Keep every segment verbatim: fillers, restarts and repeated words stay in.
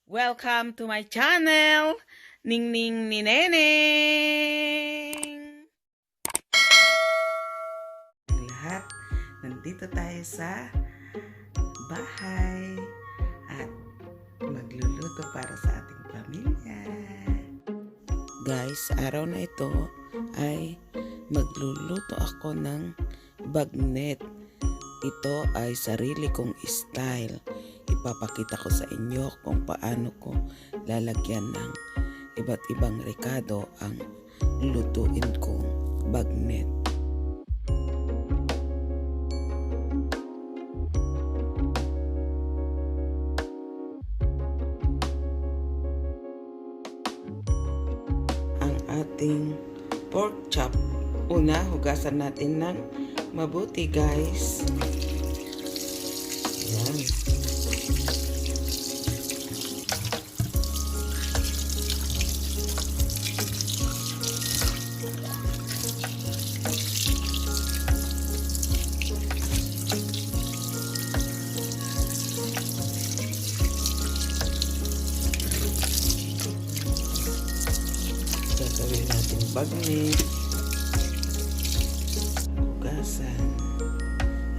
Welcome to my channel, Ningning ni Neneng! Ang lahat, nandito tayo sa bahay at magluluto para sa ating pamilya. Guys, araw na ito ay magluluto ako ng bagnet. Ito ay sarili kong style. Ipapakita ko sa inyo kung paano ko lalagyan ng iba't ibang rekado ang lutuin kong bagnet. Ang ating pork chop. Una, hugasan natin ng mabuti, guys. Yan. Gagawin natin bagnet. Hugasan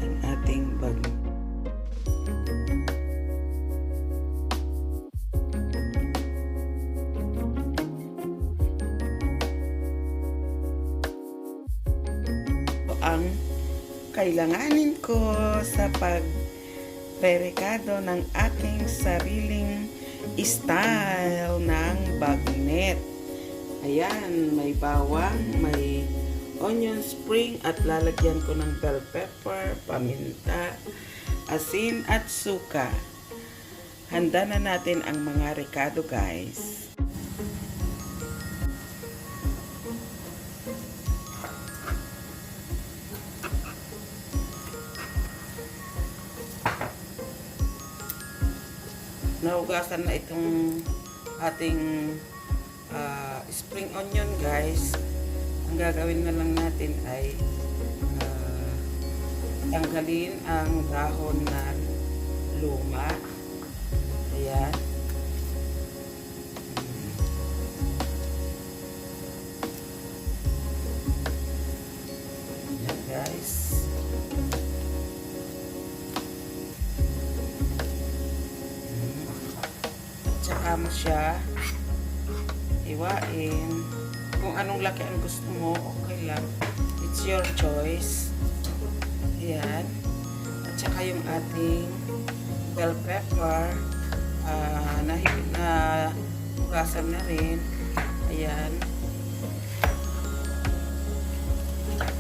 ang ating bagnet. Ang kailanganin ko sa pagrerekado ng aking sariling style ng bagnet. Ayan, may bawang, may onion spring at lalagyan ko ng bell pepper, paminta, asin at suka. Handa na natin ang mga rekado, guys. Nahugasan na itong ating ah, spring onion, guys. Ang gagawin na lang natin ay, ah, tanggalin ang dahon na luma. Ayan. Ayan, guys. Tsaka mo siya hiwain. Kung anong laki ang gusto mo, okay lang. It's your choice. Ayan. At saka yung ating bell pepper, ah, na, na hugasan na rin. Ayan.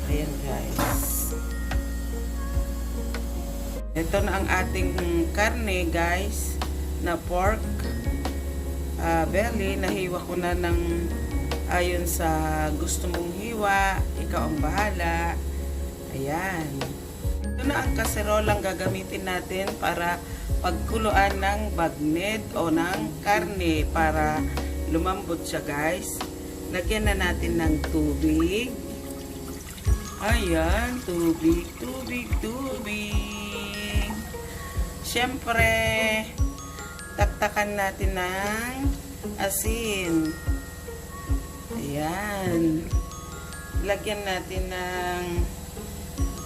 Ayan, guys. Ito na ang ating karne, guys, na pork, ah, belly. Nahiwa ko na ng ayon sa gusto mong hiwa. Ikaw ang bahala. Ayan. Ito na ang kaserolang gagamitin natin para pagkuluan ng bagnet o ng karne para lumambot siya, guys. Lagyan na natin ng tubig. Ayan, tubig, tubig, tubig. Siyempre, taktakan natin ng asin. Ayan. Lagyan natin ng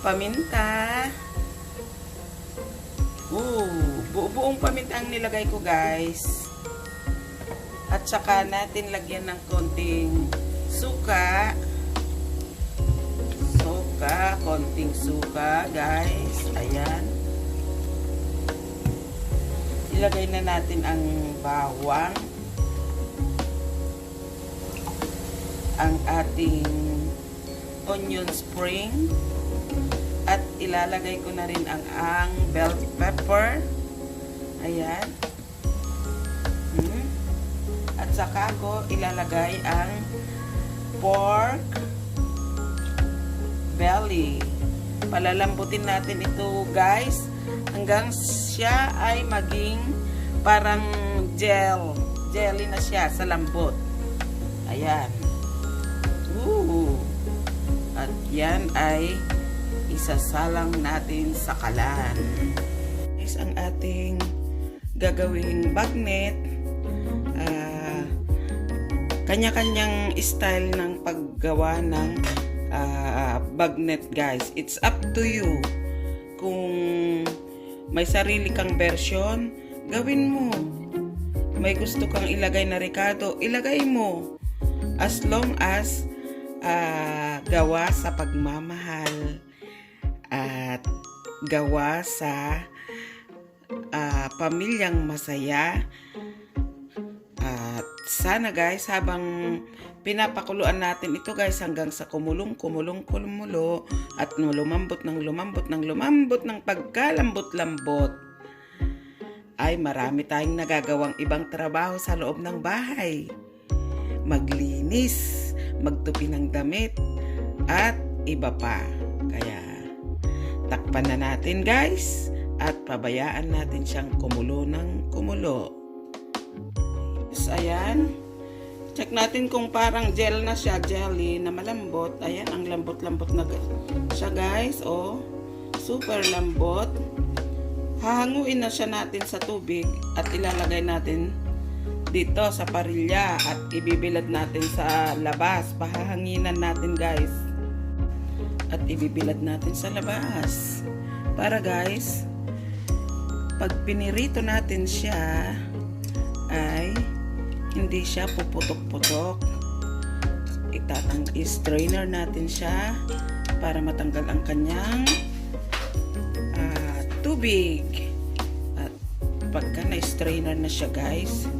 paminta. Oh, buo-buong paminta ang nilagay ko, guys. At saka natin lagyan ng konting suka. Suka, konting suka, guys. Ayan. Ilagay na natin ang bawang, ang ating onion spring, at ilalagay ko na rin ang, ang bell pepper. Ayan. Hmm. At saka ko ilalagay ang pork belly. Palalambutin natin ito, guys, hanggang siya ay maging parang gel. Jelly na siya sa lambot. Ayan. Ooh. At yan ay isasalang natin sa kalan. Is ang ating gagawing bagnet. Kanya-kanyang style ng paggawa ng, ah, bagnet, guys. It's up to you. Kung may sarili kang version, gawin mo. May gusto kang ilagay na rekado, ilagay mo. As long as, ah, gawa sa pagmamahal at gawa sa, ah, pamilyang masaya. At sana, guys, habang pinapakuluan natin ito, guys, hanggang sa kumulong, kumulong, kumulo at lumambot ng lumambot ng lumambot ng pagkalambot-lambot, ay marami tayong nagagawang ibang trabaho sa loob ng bahay. Maglinis, magtupi ng damit, at iba pa. Kaya, takpan na natin, guys, at pabayaan natin siyang kumulo ng kumulo. Tapos, ayan. Check natin kung parang gel na siya, jelly na malambot. Ayan, ang lambot-lambot na ga-, siya, guys. Oh, super lambot. Hahanguin na siya natin sa tubig at ilalagay natin dito sa parilya at ibibilad natin sa labas. Pahahanginan natin, guys. At ibibilad natin sa labas. Para, guys, pag pinirito natin siya, ay hindi siya puputok-putok. Itatang-, i-strainer natin siya para matanggal ang kanyang, ah, tubig. At pagka na-strainer na siya, guys,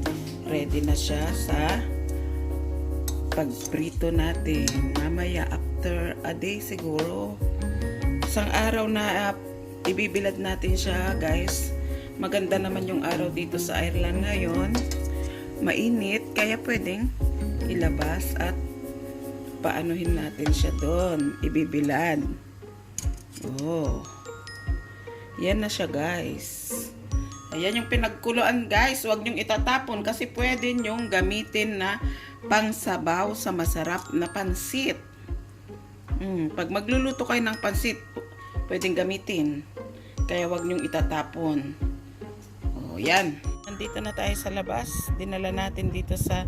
ready na siya sa pagprito natin. Mamaya, after a day siguro, isang araw na, ah, ibibilad natin siya, guys. Maganda naman yung araw dito sa Ireland ngayon. Mainit, kaya pwedeng ilabas at paanuhin natin siya doon. Ibibilad. Oh. Yan na siya, guys. Ayan yung pinagkuluan, guys. Huwag niyong itatapon kasi pwede niyong gamitin na pangsabaw sa masarap na pansit. Mm, pag magluluto kayo ng pansit, pu-, pwedeng gamitin. Kaya huwag niyong itatapon. Oh, yan. Nandito na tayo sa labas. Dinala natin dito sa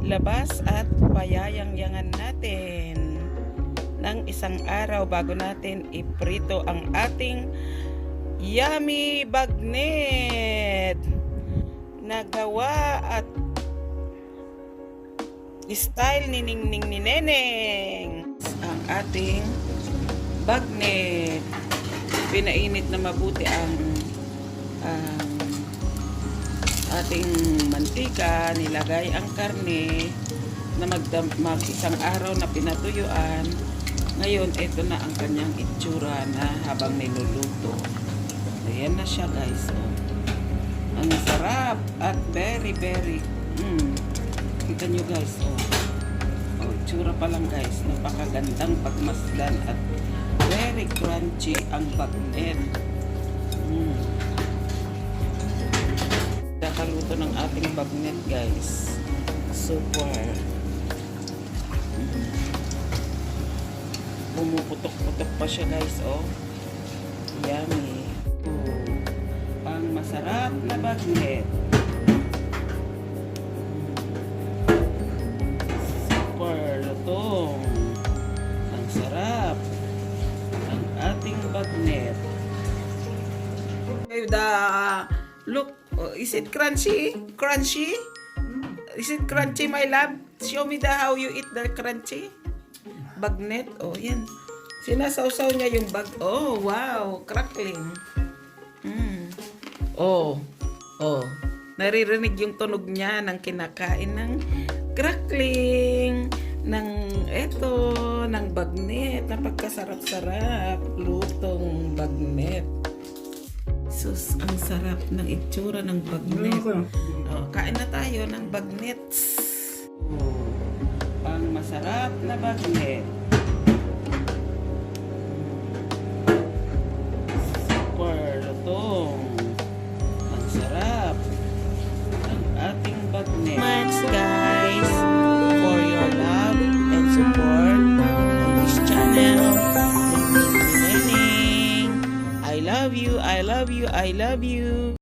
labas at payayangyangan natin ng isang araw bago natin iprito ang ating yummy bagnet na gawa at style ni Ningning ni Neneng. Ang ating bagnet. Pinainit na mabuti ang, ang ating mantika, nilagay ang karne na magdam-, mag isang araw na pinatuyuan. Ngayon, ito na ang kanyang itsura na habang niluluto. Ayan na siya, guys. Oh. Ang sarap at very, very, mm. Kita nyo, guys, oh. Oh, itsura pa lang, guys. Napakagandang pagmasdan at very crunchy ang bagnet. Mm. Kakaluto ng ating bagnet, guys. Super. Mm. Pumuputok-putok pa siya, guys, oh. Yummy. Pang masarap na bagnet. Super lutong. Ang sarap. Ang ating bagnet. Ay, da, look, oh, is it crunchy? Crunchy? Is it crunchy, my love? Show me the how you eat the crunchy. Bagnet. Oh, yan. Sinasawsaw niya yung bag. Oh, wow. Crackling. Mm. Oh. Oh. Naririnig yung tunog niya ng kinakain ng crackling, ng eto, ng bagnet. Napagkasarap-sarap. Lutong bagnet. Sus, ang sarap ng itsura ng bagnet. Ano ba? Oh, kain na tayo ng bagnets. Pang masarap na bagnet. Super lutong. Ang sarap. Ang ating bagnet. Much, guys, for your love and support on this channel. Thank you for joining. I love you, I love you, I love you.